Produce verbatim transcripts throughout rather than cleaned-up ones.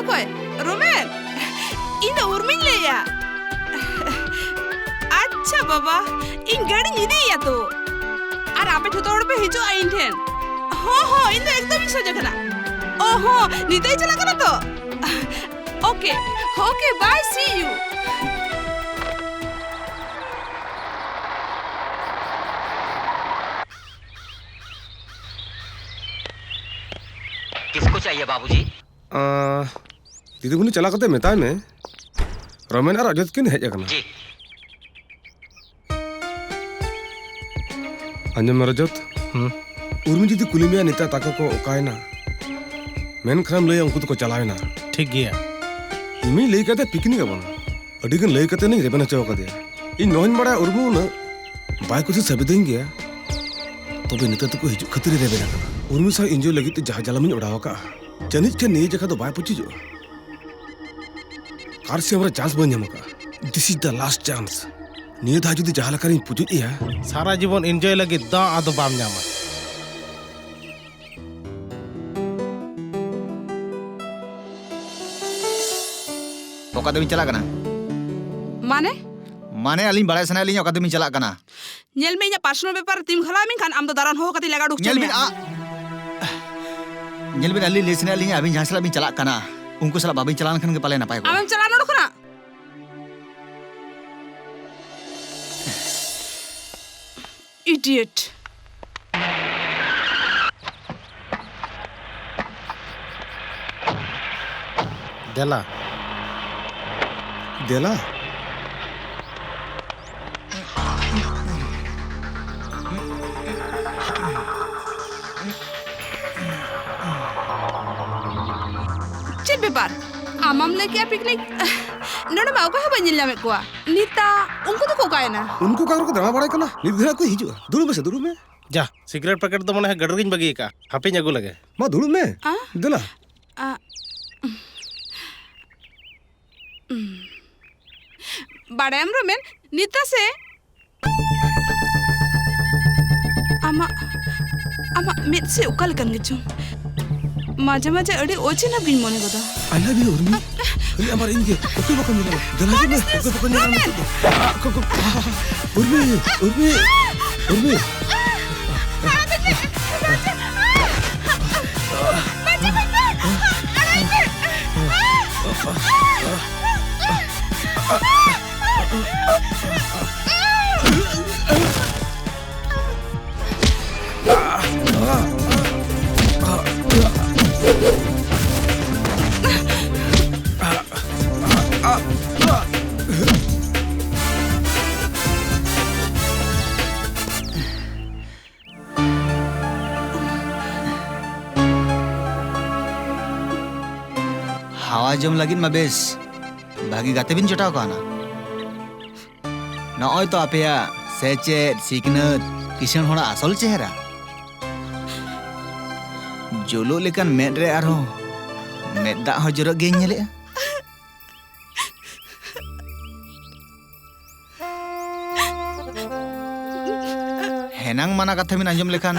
ᱚᱠᱚᱭ? ᱨᱳᱢᱮᱱ? ᱤᱧ ᱫᱚ ᱩᱨᱢᱤᱧ ᱞᱟᱹᱭᱮᱜᱼᱟ᱾ ᱟᱪᱪᱷᱟ ᱵᱟᱵᱟ, ᱤᱧ ᱜᱟᱹᱰᱤᱧ ᱤᱫᱤᱭᱮᱭᱟ ᱛᱚ᱾ ᱟᱨ ᱟᱯᱮ ᱡᱷᱚᱛᱚ ᱦᱚᱲ ᱯᱮ ᱦᱤᱡᱩᱜᱼᱟ ᱤᱧ ᱴᱷᱮᱱ᱾ ᱦᱚᱸ, ᱦᱚᱸ, ᱤᱧ ᱫᱚ ᱮᱠᱫᱚᱢ ᱤᱧ ᱥᱚᱡᱷᱮ ᱠᱟᱱᱟ᱾ ᱳ ᱦᱚᱸ, ᱱᱤᱛᱟᱹᱭ ᱪᱟᱞᱟᱜ ᱠᱟᱱᱟ ᱛᱚ? Okay, okay, bye, see you. किसको चाहिए बाबूजी? ᱟᱸ, ᱫᱤᱫᱤᱢᱩᱱᱤ ᱪᱟᱞᱟᱣ ᱠᱟᱛᱮ ᱢᱮᱛᱟᱭ ᱢᱮ, ᱨᱚᱢᱮᱱ ᱟᱨ ᱨᱚᱡᱚᱛ ᱠᱤᱱ ᱦᱮᱡ ᱟᱠᱟᱱᱟ᱾ ᱡᱤ᱾ ᱟᱸᱡᱚᱢ ᱢᱮ ᱨᱚᱡᱚᱛ, ᱦᱩᱸ᱾ ᱩᱨᱢᱤ ᱡᱩᱫᱤ ᱠᱩᱞᱤ ᱢᱮᱭᱟ ᱱᱤᱛᱟ ᱛᱟᱠᱚ ᱠᱚ ᱚᱠᱟᱭᱮᱱᱟ, ᱢᱮᱱᱠᱷᱟᱱᱮᱢ ᱞᱟᱹᱭᱟ ᱩᱱᱠᱩ ᱫᱚᱠᱚ ᱪᱟᱞᱟᱣᱮᱱᱟ᱾ ᱴᱷᱤᱠ ᱜᱮᱭᱟ᱾ ᱤᱧᱤᱧ ᱞᱟᱹᱭ ᱠᱟᱫᱮ ᱯᱤᱠᱱᱤᱠ ᱟᱵᱚᱱ᱾ ᱟᱹᱰᱤ ᱜᱟᱱ ᱞᱟᱹᱭ ᱠᱟᱛᱮ ᱞᱤᱧ ᱨᱮᱵᱮᱱ ᱦᱚᱪᱚ ᱟᱠᱟᱫᱮᱭᱟ᱾ ᱤᱧ ᱱᱚᱣᱟᱧ ᱵᱟᱲᱟᱭᱟ ᱩᱨᱢᱤ ᱩᱱᱟᱹᱜ ᱵᱟᱭ ᱠᱩᱥᱤ ᱥᱟᱹᱵᱤᱫᱟᱹᱧ ᱜᱮᱭᱟ, ᱛᱚᱵᱮ ᱱᱤᱛᱟᱹ ᱛᱟᱠᱚ ᱦᱤᱡᱩᱜ ᱠᱷᱟᱹᱛᱤᱨ ᱨᱮᱵᱮᱱ ᱟᱠᱟᱱᱟ᱾ ᱩᱨᱢᱤ ᱥᱟᱶ enjoy ᱞᱟᱹᱜᱤᱫ ᱛᱮ ᱡᱟᱦᱟᱸ ᱡᱟᱞᱟᱢᱤᱧ ᱚᱰᱟᱣ ᱟᱠᱟᱫᱼᱟ, ᱡᱟᱹᱱᱤᱡ ᱠᱷᱟᱱ ᱱᱤᱭᱟᱹ ᱡᱟᱭᱜᱟ ᱫᱚ ᱵᱟᱭ ᱯᱩᱪᱩᱡᱚᱜᱼᱟ᱾ ᱟᱨ ᱥᱮ ᱟᱢᱨᱟ chance ᱵᱟᱹᱧ ᱧᱟᱢ ᱟᱠᱟᱫᱼᱟ᱾ This is the last chance. ᱱᱤᱭᱟᱹ ᱫᱷᱟᱣ ᱡᱩᱫᱤ ᱡᱟᱦᱟᱸ ᱞᱮᱠᱟᱨᱤᱧ ᱯᱩᱪᱩᱡ ᱮᱭᱟ, ᱥᱟᱨᱟ ᱡᱤᱵᱚᱱ enjoy ᱞᱟᱹᱜᱤᱫ ᱫᱟᱣ ᱟᱫᱚ ᱵᱟᱢ ᱧᱟᱢᱟ᱾ ᱚᱠᱟ ᱛᱮᱵᱤᱱ ᱪᱟᱞᱟᱜ ᱠᱟᱱᱟ? ᱢᱟᱱᱮ? ᱢᱟᱱᱮ ᱟᱹᱞᱤᱧ ᱵᱟᱲᱟᱭ ᱥᱟᱱᱟᱭᱮᱫ ᱞᱤᱧᱟ ᱚᱠᱟ ᱛᱮᱵᱤᱱ ᱪᱟᱞᱟᱜ ᱠᱟᱱᱟ᱾ ᱧᱮᱞ ᱢᱮ, ᱤᱧᱟᱹᱜ personal ᱵᱮᱯᱟᱨ ᱨᱮ ᱛᱤᱢ ᱜᱷᱟᱞᱟᱣ ᱢᱮᱱᱠᱷᱟᱱ ᱟᱢ ᱫᱚ ᱫᱟᱨᱟᱱ ᱦᱚᱦᱚ ᱠᱟᱛᱮ ᱞᱟᱜᱟ ᱩᱰᱩᱠ ᱧᱮᱞ ᱵᱤᱱ, ᱢᱮᱭᱟ᱾ ᱟ-, ᱧᱮᱞ ᱵᱤᱱ, ᱟᱹᱞᱤᱧ ᱞᱟᱹᱭ ᱥᱟᱱᱟᱭᱮᱫ ᱞᱤᱧᱟ ᱟᱹᱵᱤᱱ ᱡᱟᱦᱟᱸᱭ ᱥᱟᱞᱟᱜ ᱵᱤᱱ ᱪᱟᱞᱟᱜ ᱠᱟᱱᱟ, ᱩᱱᱠᱩ ᱥᱟᱞᱟᱜ ᱵᱟᱵᱤᱱ ᱪᱟᱞᱟᱣ ᱞᱮᱱᱠᱷᱟᱱ ᱜᱮ ᱯᱟᱞᱮ ᱱᱟᱯᱟᱭ ᱠᱚᱜᱼᱟ᱾ ᱟᱢᱮᱢ ᱪᱟᱞᱟᱣ ᱱᱚᱰᱮ ᱠᱷᱚᱱᱟᱜ? Idiot. ᱫᱮᱞᱟ᱾ ᱫᱮᱞᱟ᱾ ᱪᱮᱫ ᱵᱮᱯᱟᱨ? ᱟᱢᱟᱢ ᱞᱟᱹᱭ ᱠᱮᱜᱼᱟ ᱯᱤᱠᱱᱤᱠ? ᱱᱚᱰᱮ ᱢᱟ ᱚᱠᱚᱭ ᱦᱚᱸ ᱵᱟᱹᱧ ᱧᱮᱞ ᱧᱟᱢᱮᱫ ᱠᱚᱣᱟ᱾ ᱱᱤᱛᱟ, ᱩᱱᱠᱩ ᱫᱚᱠᱚ ᱚᱠᱟᱭᱮᱱᱟ? ᱩᱱᱠᱩ ᱚᱠᱟ ᱠᱚᱨᱮ ᱠᱚ ᱫᱟᱬᱟ ᱵᱟᱲᱟᱭ ᱠᱟᱱᱟ? ᱱᱤᱛ ᱫᱷᱟᱹᱵᱤᱡ ᱠᱚ ᱦᱤᱡᱩᱜᱼᱟ᱾ ᱫᱩᱲᱩᱵ ᱢᱮᱥᱮ, ᱫᱩᱲᱩᱵ ᱢᱮ᱾ ᱡᱟ, ᱥᱤᱜᱟᱨᱮᱴ ᱯᱮᱠᱮᱴ ᱫᱚ ᱢᱚᱱᱮ ᱦᱚᱭ ᱜᱟᱹᱰᱤ ᱨᱮᱜᱤᱧ ᱵᱟᱹᱜᱤ ᱟᱠᱟᱫᱼᱟ᱾ ᱦᱟᱯᱮᱧ ᱟᱹᱜᱩ ᱞᱮᱜᱮ᱾ ᱢᱟ ᱫᱩᱲᱩᱵ ᱢᱮ᱾ ᱟ? ᱫᱮᱞᱟ᱾ ᱟ, ᱩᱸ᱾ ᱵᱟᱲᱟᱭᱟᱢ ᱨᱳᱢᱮᱱ, ᱱᱤᱛᱟ ᱥᱮ ᱟᱢᱟᱜ, ᱟᱢᱟᱜ ᱢᱮᱫ ᱥᱮ ᱚᱠᱟ ᱞᱮᱠᱟᱱ ᱜᱮᱪᱚᱝ? ᱢᱟᱡᱷᱮ ᱢᱟᱡᱷᱮ ᱟᱹᱰᱤ ᱚᱪᱤᱱᱦᱟᱹᱯ ᱜᱤᱧ ᱢᱚᱱᱮ ᱜᱚᱫᱟ᱾ I love you, ᱩᱨᱢᱤ᱾ ᱠᱷᱟᱹᱞᱤ ᱟᱢ ᱟᱨ ᱤᱧ ᱜᱮ᱾ ᱚᱠᱚᱭ ᱵᱟᱠᱚ ᱧᱮᱞᱟ? ᱫᱮᱞᱟ ᱦᱤᱡᱩᱜ ᱢᱮ᱾ ᱚᱠᱚᱭ ᱵᱟᱠᱚ ᱧᱮᱞᱟ? ᱱᱤᱛᱚᱜ ᱫᱚ᱾ ᱟ, ᱠᱚ, ᱠᱚ, ᱟ, ᱩᱨᱢᱤ, ᱩᱨᱢᱤ, ᱩᱨᱢᱤ᱾ ᱦᱟᱣᱟ ᱡᱚᱢ ᱞᱟᱹᱜᱤᱫ ᱢᱟ ᱵᱮᱥ ᱵᱷᱟᱹᱜᱤ ᱜᱟᱛᱮ ᱵᱤᱱ ᱡᱚᱴᱟᱣ ᱠᱟᱣᱱᱟ᱾ ᱱᱚᱜᱼᱚᱭ ᱛᱚ ᱟᱯᱮᱭᱟᱜ ᱥᱮᱪᱮᱫ, ᱥᱤᱠᱷᱱᱟᱹᱛ, ᱠᱤᱥᱟᱹᱬ ᱦᱚᱲᱟᱜ ᱟᱥᱚᱞ ᱪᱮᱦᱨᱟ᱾ ᱡᱩᱞᱩᱜ ᱞᱮᱠᱟᱱ ᱢᱮᱫ ᱨᱮ ᱟᱨᱦᱚᱸ ᱢᱮᱫ ᱫᱟᱜ ᱦᱚᱸ ᱡᱚᱨᱚᱜ ᱜᱮᱧ ᱧᱮᱞᱮᱜᱼᱟ᱾ ᱦᱮᱱᱟᱝ ᱢᱟᱱᱟ ᱠᱟᱛᱷᱟ ᱵᱤᱱ ᱟᱸᱡᱚᱢ ᱞᱮᱠᱷᱟᱱ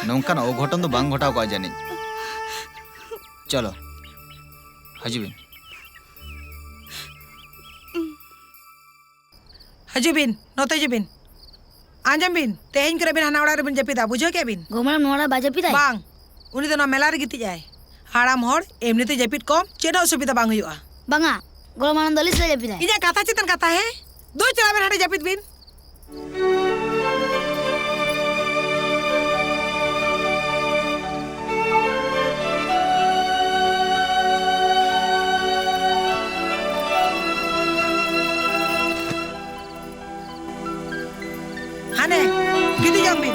ᱱᱚᱝᱠᱟᱱ ᱚᱜᱷᱚᱴᱚᱱ ᱫᱚ ᱵᱟᱝ ᱜᱷᱚᱴᱟᱣ ᱠᱚᱜᱼᱟ ᱡᱟᱹᱱᱤᱡ᱾ ᱪᱚᱞᱚ, ᱦᱤᱡᱩᱜ ᱵᱤᱱ᱾ ᱦᱤᱡᱩᱜ ᱵᱤᱱ, ᱱᱚᱛᱮ ᱦᱤᱡᱩᱜ ᱵᱤᱱ᱾ ᱟᱸᱡᱚᱢ ᱵᱤᱱ, ᱛᱮᱦᱮᱧ ᱠᱷᱚᱱ ᱟᱹᱵᱤᱱ ᱦᱟᱱᱟ ᱚᱲᱟᱜ ᱨᱮᱵᱤᱱ ᱡᱟᱹᱯᱤᱫᱟ, ᱵᱩᱡᱷᱟᱹᱣ ᱠᱮᱜᱼᱟ ᱵᱤᱱ? ᱜᱚ ᱢᱟᱨᱟᱝ, ᱱᱚᱣᱟ ᱚᱲᱟᱜ ᱵᱟᱭ ᱡᱟᱹᱯᱤᱫᱟᱭ? ᱵᱟᱝ, ᱩᱱᱤ ᱫᱚ ᱱᱚᱣᱟ ᱢᱮᱞᱟ ᱨᱮ ᱜᱤᱛᱤᱡ ᱟᱭ᱾ ᱦᱟᱲᱟᱢ ᱦᱚᱲ ᱮᱢᱱᱤ ᱛᱮ ᱡᱟᱹᱯᱤᱫ ᱠᱚᱢ, ᱪᱮᱫ ᱦᱚᱸ ᱚᱥᱩᱵᱤᱫᱷᱟ ᱵᱟᱝ ᱦᱩᱭᱩᱜᱼᱟ᱾ ᱵᱟᱝᱟ, ᱜᱚ ᱢᱟᱨᱟᱝ ᱫᱚ ᱟᱹᱞᱤᱧ ᱥᱟᱞᱟᱜ ᱡᱟᱹᱯᱤᱫᱟᱭ᱾ ᱤᱧᱟᱹᱜ ᱠᱟᱛᱷᱟ ᱪᱮᱛᱟᱱ ᱠᱟᱛᱷᱟ, ᱦᱮᱸ? ᱫᱩ, ᱪᱟᱞᱟᱜ ᱵᱤᱱ ᱦᱟᱸᱰᱮ ᱡᱟᱹᱯᱤᱫ ᱵᱤᱱ᱾ ᱦᱟᱱᱮ, ᱜᱤᱛᱤᱡᱚᱜ ᱵᱤᱱ᱾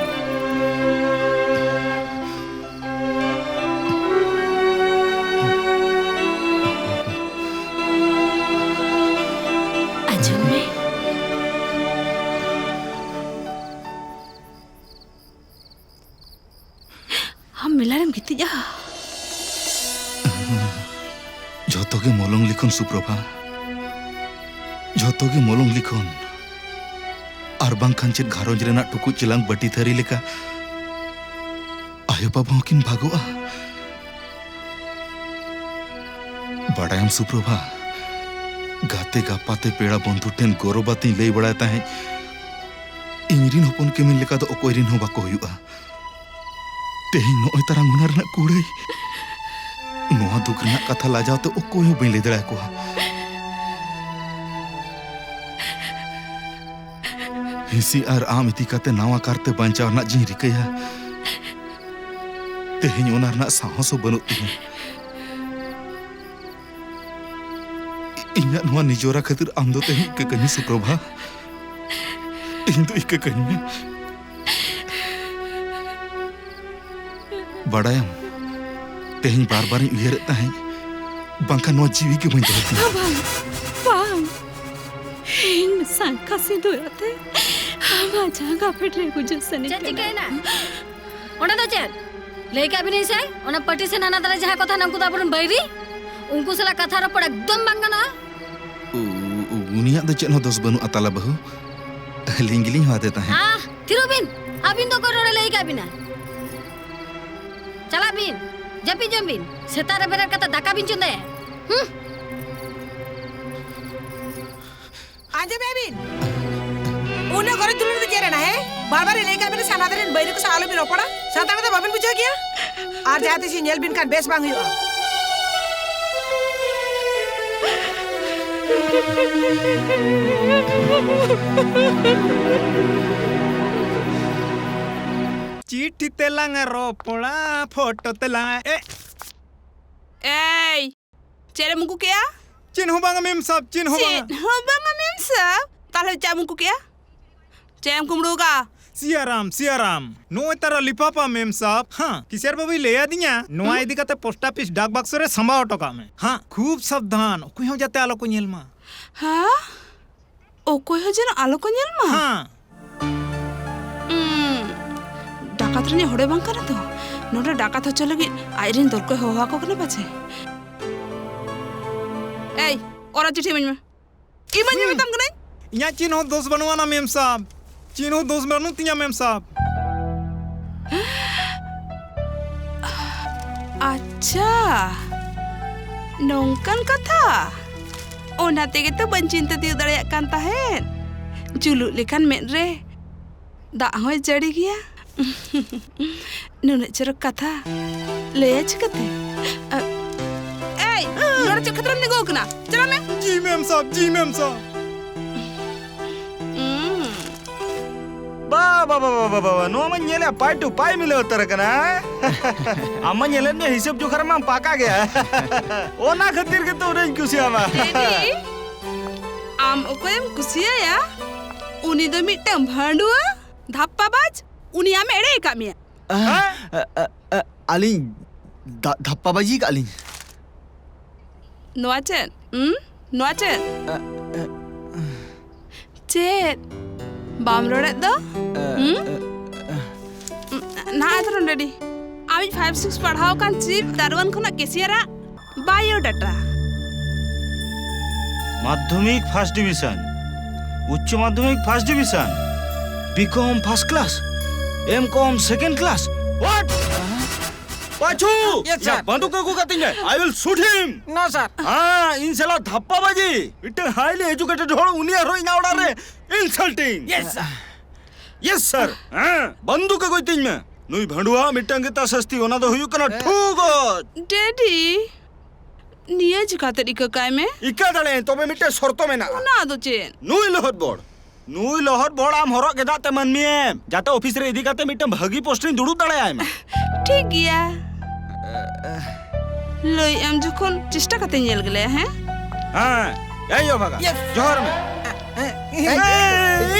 ᱟᱸᱡᱚᱢ ᱢᱮ᱾ ᱟᱢ ᱢᱮᱞᱟ ᱨᱮᱢ ᱜᱤᱛᱤᱡᱼᱟ? ᱡᱷᱚᱛᱚ ᱜᱮ ᱢᱚᱞᱚᱝ ᱞᱤᱠᱷᱚᱱ, ᱥᱩᱯᱨᱚᱵᱷᱟ᱾ ᱡᱷᱚᱛᱚ ᱜᱮ ᱢᱚᱞᱚᱝ ᱞᱤᱠᱷᱚᱱ᱾ ᱟᱨ ᱵᱟᱝᱠᱷᱟᱱ ᱪᱮᱫ ᱜᱷᱟᱨᱚᱸᱡᱽ ᱨᱮᱱᱟᱜ ᱴᱩᱠᱩᱡ ᱪᱮᱞᱟᱝ ᱵᱟᱹᱴᱤ ᱛᱷᱟᱹᱨᱤ ᱞᱮᱠᱟ ᱟᱭᱳ ᱵᱟᱵᱟ ᱦᱚᱸᱠᱤᱱ ᱵᱷᱟᱜᱚᱜᱼᱟ? ᱵᱟᱰᱟᱭᱟᱢ ᱥᱩᱯᱨᱚᱵᱷᱟ, ᱜᱟᱛᱮ ᱜᱟᱯᱟᱛᱮ ᱯᱮᱲᱟ ᱵᱚᱱᱫᱷᱩ ᱴᱷᱮᱱ ᱜᱚᱨᱚᱵᱟᱛᱤᱧ ᱞᱟᱹᱭ ᱵᱟᱲᱟᱭ ᱛᱟᱦᱮᱸᱫ, ᱤᱧ ᱨᱤᱱ ᱦᱚᱯᱚᱱ ᱠᱮᱢᱮᱞ ᱞᱮᱠᱟ ᱫᱚ ᱚᱠᱚᱭ ᱨᱤᱱ ᱦᱚᱸ ᱵᱟᱠᱚ ᱦᱩᱭᱩᱜᱼᱟ᱾ ᱛᱮᱦᱮᱧ ᱱᱚᱜᱼᱚᱭ ᱛᱟᱨᱟᱝ ᱚᱱᱟ ᱨᱮᱱᱟᱜ ᱠᱩᱲᱟᱹᱭ᱾ ᱱᱚᱣᱟ ᱫᱩᱠ ᱨᱮᱱᱟᱜ ᱠᱟᱛᱷᱟ ᱞᱟᱡᱟᱣ ᱛᱮ ᱚᱠᱚᱭ ᱦᱚᱸ ᱵᱟᱹᱧ ᱞᱟᱹᱭ ᱫᱟᱲᱮᱭᱟᱠᱚᱣᱟ᱾ ᱦᱤᱸᱥᱤ ᱟᱨ ᱟᱢ ᱤᱫᱤ ᱠᱟᱛᱮ ᱱᱟᱣᱟ ᱠᱟᱨᱛᱮ ᱵᱟᱧᱪᱟᱣ ᱨᱮᱱᱟᱜ ᱡᱤᱧ ᱨᱤᱠᱟᱹᱭᱟ, ᱛᱮᱦᱮᱧ ᱚᱱᱟ ᱨᱮᱱᱟᱜ ᱥᱟᱦᱚᱥ ᱦᱚᱸ ᱵᱟᱹᱱᱩᱜ ᱛᱤᱧᱟᱹ᱾ ᱤᱧᱟᱹᱜ ᱱᱚᱣᱟ ᱱᱤᱡᱚᱨᱟ ᱠᱷᱟᱹᱛᱤᱨ ᱟᱢ ᱫᱚ ᱛᱮᱦᱮᱧ ᱤᱠᱟᱹ ᱠᱟᱹᱧ ᱢᱮ ᱥᱩᱯᱨᱚᱵᱷᱟ᱾ ᱤᱧ ᱫᱚ ᱤᱠᱟᱹ ᱠᱟᱹᱧ ᱢᱮ᱾ ᱵᱟᱰᱟᱭᱟᱢ, ᱛᱮᱦᱮᱧ ᱵᱟᱨ ᱵᱟᱨᱤᱧ ᱩᱭᱦᱟᱹᱨᱮᱫ ᱛᱟᱦᱮᱸᱫ, ᱵᱟᱝᱠᱷᱟᱱ ᱱᱚᱣᱟ ᱡᱤᱣᱤ ᱜᱮ ᱵᱟᱹᱧ ᱫᱚᱦᱚ ᱠᱮᱭᱟ᱾ ᱵᱟᱝ, ᱵᱟᱝ᱾ ᱤᱧ ᱥᱟᱝᱠᱷᱟ ᱥᱤᱸᱫᱩᱨ ᱟᱛᱮ ᱟᱢᱟᱜ ᱡᱟᱸᱜᱟ ᱯᱷᱮᱰ ᱨᱮ ᱜᱩᱡᱩᱜ ᱥᱟᱱᱟᱧ ᱪᱮᱫ ᱠᱟᱱᱟ᱾ ᱪᱤᱠᱟᱹᱭᱮᱱᱟ? ᱚᱸᱰᱮ ᱫᱚ ᱪᱮᱫ? ᱞᱟᱹᱭ ᱠᱟᱜ ᱵᱤᱱᱟᱹᱧ ᱥᱮ, ᱚᱱᱟ ᱯᱟᱹᱴᱤ ᱥᱮ ᱦᱟᱱᱟ ᱫᱷᱟᱨᱮ ᱡᱟᱦᱟᱸᱭ ᱠᱚ ᱛᱟᱦᱮᱱᱟ, ᱩᱱᱠᱩ ᱫᱚ ᱟᱵᱚᱨᱮᱱ ᱵᱟᱹᱭᱨᱤ? ᱩᱱᱠᱩ ᱥᱟᱞᱟᱜ ᱠᱟᱛᱷᱟ ᱨᱚᱯᱚᱲ ᱮᱠᱫᱚᱢ ᱵᱟᱝ ᱜᱟᱱᱚᱜᱼᱟ᱾ ᱩ-, ᱩ-, ᱩᱱᱤᱭᱟᱜ ᱫᱚ ᱪᱮᱫ ᱦᱚᱸ ᱫᱚᱥ ᱵᱟᱹᱱᱩᱜᱼᱟ ᱛᱟᱞᱟ ᱵᱟᱹᱦᱩ᱾ ᱟᱹᱞᱤᱧ ᱜᱮᱞᱤᱧ ᱦᱚᱦᱚ ᱟᱫᱮ ᱛᱟᱦᱮᱸᱫ᱾ ᱟᱦ, ᱛᱷᱤᱨᱚᱜ ᱵᱤᱱ᱾ ᱟᱹᱵᱤᱱ ᱫᱚ ᱚᱠᱚᱭ ᱨᱚᱲᱮ ᱞᱟᱹᱭ ᱠᱟᱜ ᱵᱤᱱᱟ? ᱪᱟᱞᱟᱜ ᱵᱤᱱ, ᱡᱟᱹᱯᱤᱫ ᱡᱚᱝ ᱵᱤᱱ᱾ ᱥᱮᱛᱟᱜ ᱨᱮ ᱵᱮᱨᱮᱫ ᱠᱟᱛᱮ ᱫᱟᱠᱟ ᱵᱤᱱ ᱪᱚᱸᱫᱟᱭᱟ᱾ ᱦᱩᱸ᱾ ᱟᱸᱡᱚᱢᱮᱜᱼᱟ ᱵᱤᱱ? ᱩᱱᱟᱹᱜ ᱜᱚᱨᱚᱡ ᱫᱩᱞᱟᱹᱲ ᱫᱚ ᱪᱮᱫ ᱨᱮᱱᱟᱜ, ᱦᱮᱸ? ᱵᱟᱨ ᱵᱟᱨ ᱞᱟᱹᱭ ᱠᱟᱜ ᱵᱤᱱ, ᱥᱟᱱᱟ ᱫᱷᱟᱨᱮ ᱨᱮᱱ ᱵᱟᱹᱭᱨᱤ ᱠᱚ ᱥᱟᱶ ᱟᱞᱚᱵᱤᱱ ᱨᱚᱯᱚᱲᱟ᱾ ᱥᱟᱱᱛᱟᱲ ᱫᱚ ᱵᱟᱵᱤᱱ ᱵᱩᱡᱷᱟᱹᱣ ᱜᱮᱭᱟ? ᱟᱨ ᱡᱟᱦᱟᱸ ᱛᱤᱥ ᱧᱮᱞ ᱵᱤᱱ ᱠᱷᱟᱱ ᱵᱮᱥ ᱵᱟᱝ ᱦᱩᱭᱩᱜᱼᱟ᱾ ᱪᱤᱴᱷᱤ ᱛᱮᱞᱟᱝ ᱨᱚᱯᱚᱲᱟ, ᱯᱷᱳᱴᱳ ᱛᱮᱞᱟᱝ, ᱮ᱾ ᱮᱭ, ᱪᱮᱫ ᱮᱢ ᱩᱠᱩ ᱠᱮᱜᱼᱟ? ᱪᱮᱫ ᱦᱚᱸ ᱵᱟᱝᱟ ᱢᱮᱢ ᱥᱟᱵ, ᱪᱮᱫ ᱦᱚᱸ ᱵᱟᱝᱟ᱾ ᱪᱮᱫ ᱦᱚᱸ ᱵᱟᱝᱟ ᱢᱮᱢ ᱥᱟᱵ? ᱛᱟᱦᱞᱮ ᱪᱮᱫ ᱮᱢ ᱩᱠᱩ ᱠᱮᱜᱼᱟ? ᱪᱮᱫ ᱮᱢ ᱠᱩᱢᱵᱽᱲᱩ ᱠᱟᱜᱼᱟ? ᱥᱤᱭᱟᱨᱟᱢ, ᱥᱤᱭᱟᱨᱟᱢ, ᱱᱚᱜᱼᱚᱭ ᱛᱟᱨᱟ ᱞᱤᱯᱷᱟᱯᱟ ᱢᱮᱢ ᱥᱟᱵ᱾ ᱦᱟᱸ, ᱠᱤᱥᱟᱹᱬ ᱵᱟᱹᱵᱩᱭ ᱞᱟᱹᱭ ᱟᱹᱫᱤᱧᱟ, ᱱᱚᱣᱟ ᱦᱩᱸ? ᱤᱫᱤ ᱠᱟᱛᱮ ᱯᱳᱥᱴ ᱚᱯᱷᱤᱥ ᱰᱟᱠ ᱵᱟᱠᱥᱚ ᱨᱮ ᱥᱟᱢᱵᱟᱣ ᱦᱚᱴᱚ ᱠᱟᱜ ᱢᱮ᱾ ᱦᱟᱸ, ᱠᱷᱩᱵ ᱥᱟᱵᱫᱷᱟᱱ, ᱚᱠᱚᱭ ᱦᱚᱸ ᱡᱟᱛᱮ ᱟᱞᱚ ᱠᱚ ᱧᱮᱞ ᱢᱟ᱾ ᱦᱮᱸ? ᱚᱠᱚᱭ ᱦᱚᱸ ᱡᱮᱱᱚ ᱟᱞᱚ ᱠᱚ ᱧᱮᱞ ᱢᱟ? ᱦᱟᱸ᱾ ᱩᱸ, ᱰᱟᱠᱟᱛ ᱨᱤᱱᱤᱡ ᱦᱚᱲᱮ ᱵᱟᱝ ᱠᱟᱱᱟ ᱛᱚ? ᱱᱚᱰᱮ ᱰᱟᱠᱟᱛ ᱦᱚᱪᱚ ᱞᱟᱹᱜᱤᱫ ᱟᱡᱨᱤᱱ ᱫᱚᱞ ᱠᱚᱭ ᱦᱚᱦᱚ ᱟᱠᱚ ᱠᱟᱱᱟ ᱯᱟᱪᱷᱮ᱾ ᱮᱭ, ᱚᱨᱟ ᱪᱤᱴᱷᱤ ᱤᱢᱟᱹᱧ ᱢᱮ᱾ ᱤᱢᱟᱹᱧ ᱢᱮ ᱦᱩᱸ᱾ ᱢᱮᱛᱟᱢ ᱠᱟᱹᱱᱟᱹᱧ᱾ ᱤᱧᱟᱹᱜ ᱪᱮᱫ ᱦᱚᱸ ᱫᱳᱥ ᱵᱟᱹᱱᱩᱜ ᱟᱱᱟ ᱢᱮᱢ ᱥᱟᱵ᱾ ᱪᱮᱫ ᱦᱚᱸ ᱫᱳᱥ ᱵᱟᱹᱱᱩᱜ ᱛᱤᱧᱟ ᱢᱮᱢ ᱥᱟᱵ᱾ ᱟᱪᱪᱷᱟ᱾ ᱱᱚᱝᱠᱟᱱ ᱠᱟᱛᱷᱟ? ᱚᱱᱟ ᱛᱮᱜᱮ ᱛᱚ ᱵᱟᱹᱧ ᱪᱤᱱᱛᱟᱹ ᱛᱤᱭᱳᱜ ᱫᱟᱲᱮᱭᱟᱜ ᱠᱟᱱ ᱛᱟᱦᱮᱸᱫ᱾ ᱡᱩᱞᱩᱜ ᱞᱮᱠᱷᱟᱱ ᱢᱮᱫ ᱨᱮ ᱫᱟᱜ ᱦᱚᱸᱭ ᱡᱟᱹᱲᱤ ᱜᱮᱭᱟ᱾ ᱱᱩᱱᱟᱹᱜ ᱪᱚᱨᱚᱠ ᱠᱟᱛᱷᱟ ᱞᱟᱹᱭᱟ ᱪᱤᱠᱟᱹᱛᱮ? ᱟ, ᱮᱭ, ᱱᱚᱰᱮ ᱪᱮᱫ ᱠᱷᱟᱹᱛᱤᱨᱮᱢ ᱛᱤᱸᱜᱩ ᱟᱠᱟᱱᱟ? ᱪᱟᱞᱟᱜ ᱢᱮ᱾ ᱡᱤ ᱢᱮᱢ ᱥᱟᱵ, ᱡᱤ ᱢᱮᱢ ᱥᱟᱵ᱾ ᱩᱸ᱾ ᱵᱟ, ᱵᱟ, ᱵᱟ, ᱱᱚᱣᱟ ᱢᱟᱧ ᱧᱮᱞᱮᱫ ᱯᱟᱭ ᱴᱩ ᱯᱟᱭ ᱢᱤᱞᱟᱹᱣ ᱩᱛᱟᱹᱨ ᱟᱠᱟᱱᱟ᱾ ᱟᱢ ᱢᱟ ᱧᱮᱞᱮᱫ ᱢᱮ ᱦᱤᱥᱟᱹᱵ ᱡᱚᱠᱷᱟ ᱨᱮᱢᱟ ᱯᱟᱠᱟ ᱜᱮᱭᱟ᱾ ᱚᱱᱟ ᱠᱷᱟᱹᱛᱤᱨ ᱜᱮᱛᱚ ᱩᱱᱟᱹᱜ ᱤᱧ ᱠᱩᱥᱤᱭᱟᱢᱟ᱾ ᱰᱮᱰᱤ, ᱟᱢ ᱚᱠᱚᱭᱮᱢ ᱠᱩᱥᱤᱭᱟᱭᱟ? ᱩᱱᱤ ᱫᱚ ᱢᱤᱫᱴᱟᱝ ᱵᱷᱟᱺᱰᱩᱣᱟᱹ, ᱫᱷᱟᱯᱯᱟᱵᱟᱡᱽ, ᱩᱱᱤ ᱟᱢᱮ ᱮᱲᱮ ᱟᱠᱟᱫ ᱢᱮᱭᱟ᱾ ᱦᱮᱸ? ᱟ, ᱟ, ᱟ, ᱟᱹᱞᱤᱧ ᱫᱷᱟ-, ᱫᱷᱟᱯᱯᱟᱵᱟᱡᱤ ᱠᱟᱜ ᱞᱤᱧ᱾ ᱱᱚᱣᱟ ᱪᱮᱫ? ᱦᱩᱸ? ᱱᱚᱣᱟ ᱪᱮᱫ? ᱟ, ᱟ, ᱪᱮᱫ? ᱵᱟᱢ ᱨᱚᱲᱮᱫ ᱫᱚ? ᱟ, ᱦᱩᱸ? ᱟ, ᱟ᱾ ᱱᱟᱦᱟᱜ ᱟᱫᱚ ᱱᱚᱰᱮ ᱰᱤ᱾ ᱟᱢᱤᱡ ᱯᱷᱟᱭᱤᱵᱷ ᱥᱤᱠᱥ ᱯᱟᱲᱦᱟᱣ ᱠᱟᱱ ᱪᱤᱯ ᱫᱟᱨᱣᱟᱱ ᱠᱷᱚᱱᱟᱜ ᱠᱮᱥᱤᱭᱟᱨᱟᱜ ᱵᱟᱭᱳᱰᱟᱴᱟ᱾ ᱢᱟᱫᱽᱫᱷᱚᱢᱤᱠ ᱯᱷᱟᱥᱴ ᱰᱤᱵᱤᱥᱚᱱ, ᱩᱪᱪᱚ ᱢᱟᱫᱽᱫᱷᱚᱢᱤᱠ first division, B Com first class, M Com second class. What? ᱯᱟᱪᱷᱩ! Yes, sir. ᱭᱟ, ᱵᱟᱱᱫᱩᱠ ᱟᱹᱜᱩ ᱠᱟᱹᱛᱤᱧ ᱢᱮ᱾ I will shoot him. No, sir. ᱦᱮᱸ, ᱤᱧ ᱥᱟᱞᱟ ᱫᱷᱟᱯᱯᱟ ᱵᱟᱡᱤ᱾ ᱢᱤᱫᱴᱟᱝ highly educated ᱦᱚᱲ, ᱩᱱᱤ ᱟᱨᱦᱚᱸ ᱤᱧᱟᱹᱜ ᱚᱲᱟᱜ ᱨᱮ insulting. Yes, sir. Yes, sir. ᱦᱮᱸ, ᱵᱟᱱᱫᱩᱠ ᱟᱹᱜᱩᱭ ᱛᱤᱧ ᱢᱮ᱾ ᱱᱩᱭ ᱵᱷᱟᱺᱰᱩᱣᱟᱹ ᱢᱤᱫᱴᱟᱝ ᱜᱮ ᱛᱟ ᱥᱟᱹᱥᱛᱤ, ᱚᱱᱟ ᱫᱚ ᱦᱩᱭᱩᱜ ᱠᱟᱱᱟ ᱦᱮᱸ᱾ ᱴᱷᱩᱜᱚᱡ᱾ ᱰᱮᱰᱤ, ᱱᱤᱭᱟᱹ ᱪᱤᱠᱟᱹᱛᱮ ᱤᱠᱟᱹ ᱠᱟᱭ ᱢᱮ? ᱤᱠᱟᱹ ᱫᱟᱲᱮᱭᱟᱜᱼᱟᱹᱧ, ᱛᱚᱵᱮ ᱢᱤᱫᱴᱟᱝ ᱥᱚᱨᱛᱚ ᱢᱮᱱᱟᱜᱼᱟ᱾ ᱚᱱᱟ ᱫᱚ ᱪᱮᱫ? ᱱᱩᱭ ᱞᱚᱦᱚᱫ ᱵᱚᱲ, ᱱᱩᱭ ᱞᱚᱦᱚᱫ ᱵᱚᱲ ᱟᱢ ᱦᱚᱨᱚᱜ ᱜᱮᱸᱫᱟᱜ ᱛᱮ ᱢᱟᱹᱱᱢᱤᱭᱮᱢ, ᱡᱟᱛᱮ ᱚᱯᱷᱤᱥ ᱨᱮ ᱤᱫᱤ ᱠᱟᱛᱮ ᱢᱤᱫᱴᱟᱝ ᱵᱷᱟᱹᱜᱤ ᱯᱳᱥᱴ ᱨᱤᱧ ᱫᱩᱲᱩᱵ ᱫᱟᱲᱮᱭᱟᱭ ᱢᱟ᱾ ᱴᱷᱤᱠ ᱜᱮᱭᱟ᱾ ᱞᱟᱹᱭ ᱮᱢ ᱡᱚᱠᱷᱚᱱ ᱪᱮᱥᱴᱟ ᱠᱟᱛᱮ ᱧᱮᱞ ᱜᱮᱞᱮ, ᱦᱮᱸ? ᱦᱮᱸ, ᱮᱭ ᱭᱳ ᱵᱷᱟᱜᱟ, ᱡᱚᱦᱟᱨ ᱢᱮ᱾ ᱮᱭ,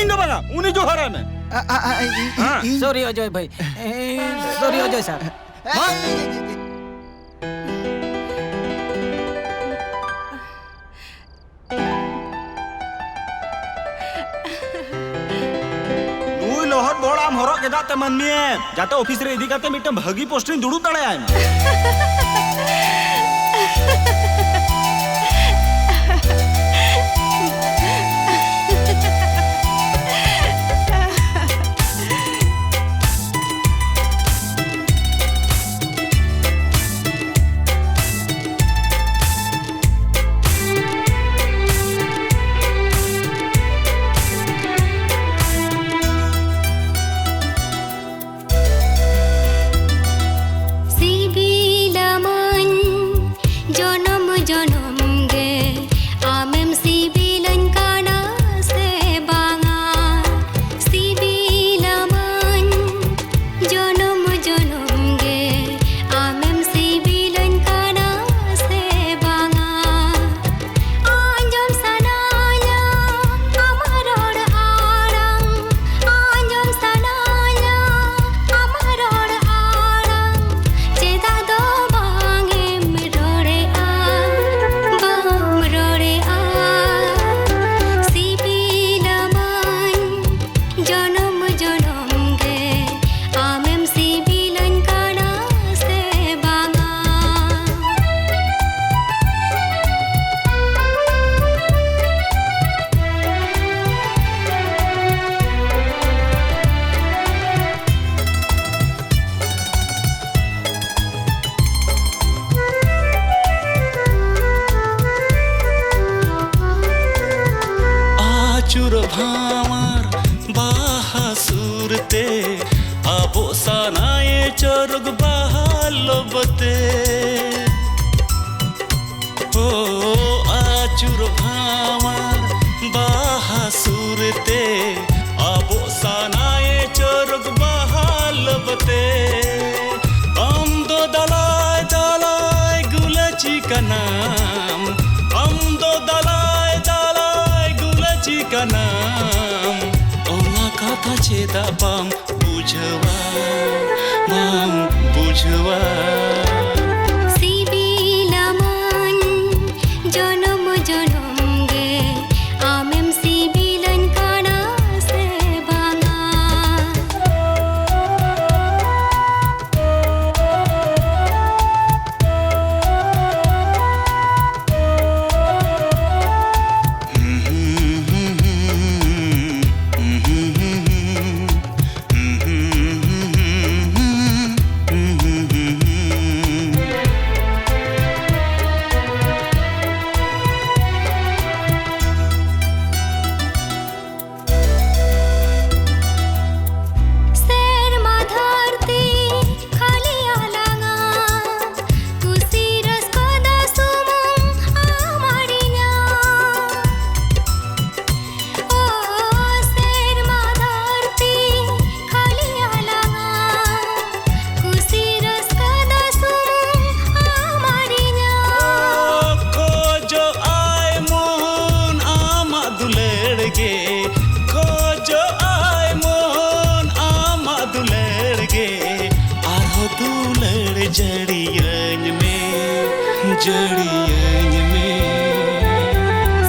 ᱤᱧ ᱫᱚ ᱵᱟᱝᱟ, ᱩᱱᱤ ᱡᱚᱦᱟᱨᱟᱭ ᱢᱮ᱾ ᱟ, ᱟ, ᱟ, ᱤ-, ᱤ-, ᱦᱮᱸ᱾ ᱤᱧ ᱥᱚᱨᱤ ᱚᱡᱚᱭ ᱵᱷᱟᱹᱭ, ᱮ, ᱥᱚᱨᱤ ᱚᱡᱚᱭ ᱥᱟᱨ᱾ ᱢᱟ᱾ ᱱᱩᱭ ᱞᱚᱦᱚᱫ ᱵᱚᱲ ᱟᱢ ᱦᱚᱨᱚᱜ ᱜᱮᱸᱫᱟᱜ ᱛᱮ ᱢᱟᱹᱱᱢᱤᱭᱮᱢ, ᱡᱟᱛᱮ ᱚᱯᱷᱤᱥ ᱨᱮ ᱤᱫᱤ ᱠᱟᱛᱮ ᱢᱤᱫᱴᱟᱝ ᱵᱷᱟᱹᱜᱤ ᱯᱳᱥᱴ ᱨᱤᱧ ᱫᱩᱲᱩᱵ ᱫᱟᱲᱮᱭᱟᱭ ᱢᱟ᱾ ᱡᱚᱱᱚᱢ ᱜᱮ ᱟᱢᱮᱢ ᱥᱤᱵᱤᱞᱟᱹᱧ ᱠᱟᱱᱟ ᱥᱮ ᱵᱟᱝᱟ? ᱥᱤᱵᱤᱞᱟᱢᱟᱹᱧ ᱡᱚᱱᱚᱢ ᱡᱚᱱᱚᱢ ᱜᱮ, ᱟᱢᱮᱢ ᱥᱤᱵᱤᱞᱟᱹᱧ ᱠᱟᱱᱟ ᱥᱮ ᱵᱟᱝᱟ? ᱟᱸᱡᱚᱢ ᱥᱟᱱᱟᱧᱟ ᱟᱢᱟᱜ ᱨᱚᱲ ᱟᱲᱟᱝ, ᱟᱸᱡᱚᱢ ᱥᱟᱱᱟᱧᱟ ᱟᱢᱟᱜ ᱨᱚᱲ ᱟᱲᱟᱝ, ᱪᱮᱫᱟᱜ ᱫᱚ ᱵᱟᱝ ᱮᱢ ᱨᱚᱲᱮᱜᱼᱟ, ᱵᱟᱢ ᱨᱚᱲᱮᱜᱼᱟ? ᱥᱤᱵᱤᱞᱟᱢᱟᱹᱧ ᱡᱚᱱᱚᱢ ᱡᱚᱱᱚᱢ ᱜᱮ, ᱟᱢᱮᱢ ᱥᱤᱵᱤᱞᱟᱹᱧ ᱠᱟᱱᱟ ᱥᱮ ᱵᱟᱝᱟ? ᱟᱹᱪᱩᱨ ᱵᱷᱟᱶᱟᱨ ᱵᱟᱦᱟ ᱥᱩᱨ ᱛᱮ, ᱟᱵᱚ ᱥᱟᱱᱟᱭᱮ ᱪᱚᱨᱚᱠ ᱵᱟᱦᱟ ᱞᱚᱵᱚ ᱛᱮ᱾ ᱳ ᱟᱹᱪᱩᱨ ᱵᱷᱟᱶᱟᱨ ᱵᱟᱦᱟ ᱥᱩᱨ ᱛᱮ, ᱟᱵᱚ ᱥᱟᱱᱟᱭᱮ ᱪᱚᱨᱚᱠ ᱵᱟᱦᱟ ᱞᱚᱵᱚ ᱛᱮ᱾ ᱟᱢ ᱫᱚ ᱫᱟᱞᱟᱭ ᱫᱟᱞᱟᱭ ᱜᱩᱞᱟᱹᱪᱤ ᱠᱟᱱᱟᱢ, ᱟᱢ ᱫᱚ ᱫᱟᱞᱟᱭ ᱫᱟᱞᱟᱭ ᱜᱩᱞᱟᱹᱪᱤ ᱠᱟᱱᱟᱢ᱾ ᱚᱱᱟ ᱠᱟᱛᱷᱟ ᱪᱮᱫᱟᱜ ᱵᱟᱢ ᱵᱩᱡᱷᱟᱹᱣᱟ, ᱵᱟᱢ ᱵᱩᱡᱷᱟᱹᱣᱟ? ᱥᱤᱵᱤᱞᱟᱢᱟᱹᱧ ᱡᱚᱱᱚᱢ ᱡᱚᱱᱚᱢ ᱜᱮ, ᱟᱢᱮᱢ ᱥᱤᱵᱤᱞᱟᱹᱧ ᱠᱟᱱᱟ ᱥᱮ ᱵᱟᱝᱟ?